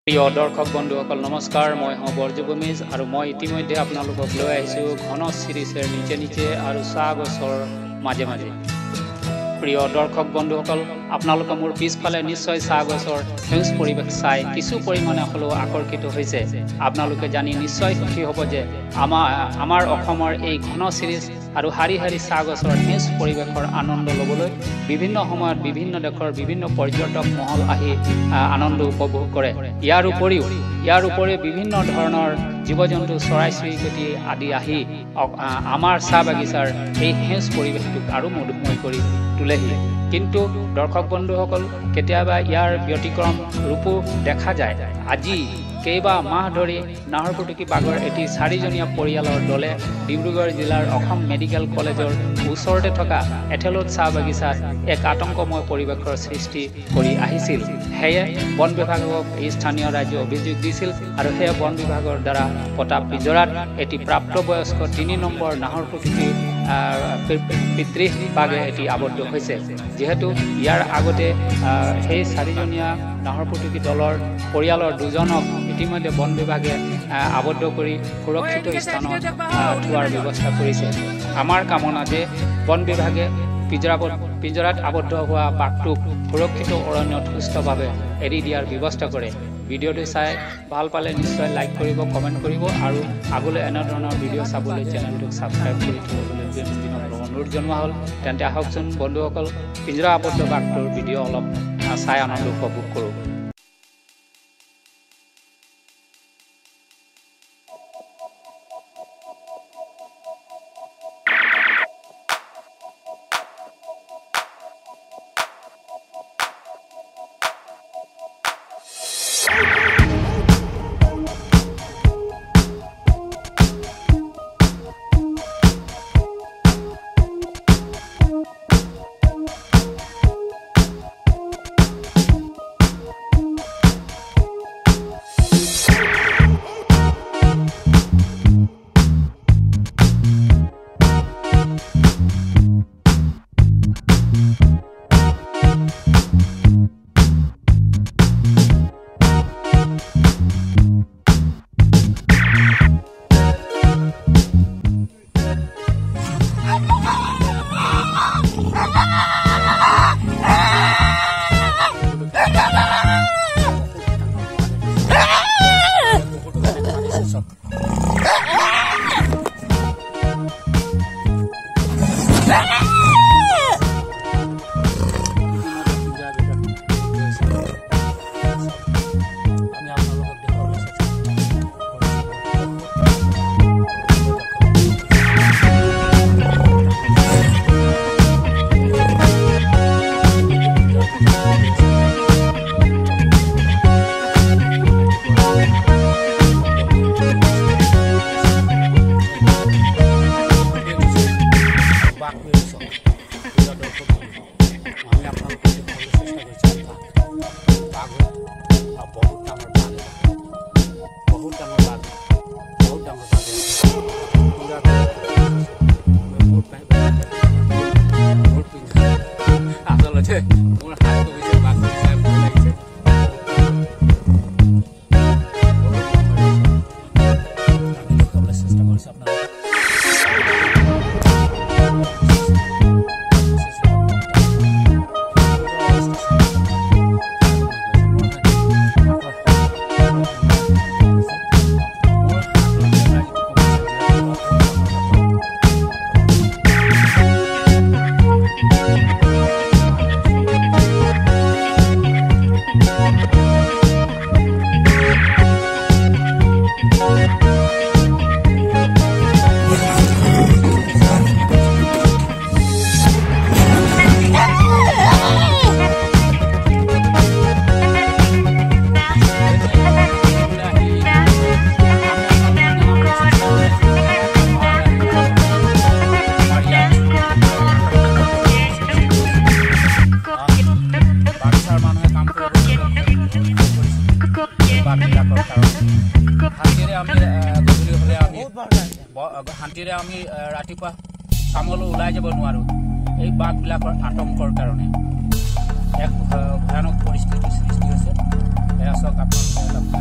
প্ৰিয় দৰ্শক বন্ধুসকল নমস্কাৰ, মই হওঁ বৰজু ভূমিজ আৰু মই ইতিমধ্যে আপোনালোকক লৈ আহিছোঁ ঘন চিৰিচেৰ নিচে নিচে আৰু চাহ গছৰ মাজে মাজে। প্ৰিয় দৰ্শক বন্ধুসকল, আপোনালোকে মোৰ পিছফালে নিশ্চয় চাহ গছৰ সেউজ পৰিৱেশ চাই কিছু পৰিমাণে হ'লেও আকৰ্ষিত হৈছে। আপোনালোকে জানি নিশ্চয় সুখী হ'ব যে আমাৰ অসমৰ এই ঘন চিৰিচ আৰু শাৰী শাৰী চাহ গছৰ সেউজ পৰিৱেশৰ আনন্দ ল'বলৈ বিভিন্ন সময়ত বিভিন্ন দেশৰ বিভিন্ন পৰ্যটক মহল আহি আনন্দ উপভোগ কৰে। ইয়াৰ উপৰিও বিভিন্ন ধৰণৰ জীৱ জন্তু, চৰাই চিৰিকটি আদি আহি আমাৰ চাহ বাগিচাৰ এই সেউজ পৰিৱেশটোক আৰু মধুময় কৰি তোলেহি। কিন্তু দৰ্শক বন্ধুসকল, কেতিয়াবা ইয়াৰ ব্যতিক্ৰম ৰূপো দেখা যায়। আজি কেইবা মাহ ধৰি নাহৰফুটুকী বাঘৰ এটি চাৰিজনীয়া পৰিয়ালৰ দলে ডিব্ৰুগড় জিলাৰ অসম মেডিকেল কলেজৰ ওচৰতে থকা এথেলোত চাহ বাগিচাত এক আতংকময় পৰিৱেশৰ সৃষ্টি কৰি আহিছিল। সেয়ে বন বিভাগক এই স্থানীয় ৰাইজে অভিযোগ দিছিল আৰু সেয়ে বন বিভাগৰ দ্বাৰা পতা পিঞ্জৰাত এটি প্ৰাপ্তবয়স্ক 3 নম্বৰ নাহৰফুটুকী পিতৃ বাঘে এটি আবদ্ধ হৈছে। যিহেতু ইয়াৰ আগতে সেই চাৰিজনীয়া নাহৰফুটুকী দলৰ পৰিয়ালৰ দুজনক ইতিমধ্যে বন বিভাগে আবদ্ধ কৰি সুৰক্ষিত স্থানত থোৱাৰ ব্যৱস্থা কৰিছে। আমাৰ কামনা যে বন বিভাগে পিঞ্জৰাত আবদ্ধ হোৱা বাঘটোক সুৰক্ষিত অৰণ্যত সুস্থভাৱে এৰি দিয়াৰ ব্যৱস্থা কৰে। ভিডিঅ'টো চাই ভাল পালে নিশ্চয় লাইক কৰিব, কমেণ্ট কৰিব আৰু আগলৈ এনেধৰণৰ ভিডিঅ' চাবলৈ চেনেলটোক ছাবস্ক্ৰাইব কৰি থ'বলৈ অনুৰোধ জনোৱা হ'ল। তেন্তে আহকচোন বন্ধুসকল, পিঞ্জৰা আবদ্ধ বাঘটোৰ ভিডিঅ' অলপ চাই আনন্দ উপভোগ কৰোঁ। আচলতে মোৰ হাত কমিছে, বাঘ চাই ভয় লাগিছে। আমি দেখুৱাবলৈ চেষ্টা কৰিছোঁ আপোনালোকক। শান্তিৰে আমি ৰাতিপুৱা কামলৈ ওলাই যাব নোৱাৰোঁ এই বাঘবিলাকৰ আতংকৰ কাৰণে। এক ভয়ানক পৰিস্থিতিৰ সৃষ্টি হৈছে। এয়া চাওক আপোনালোকে।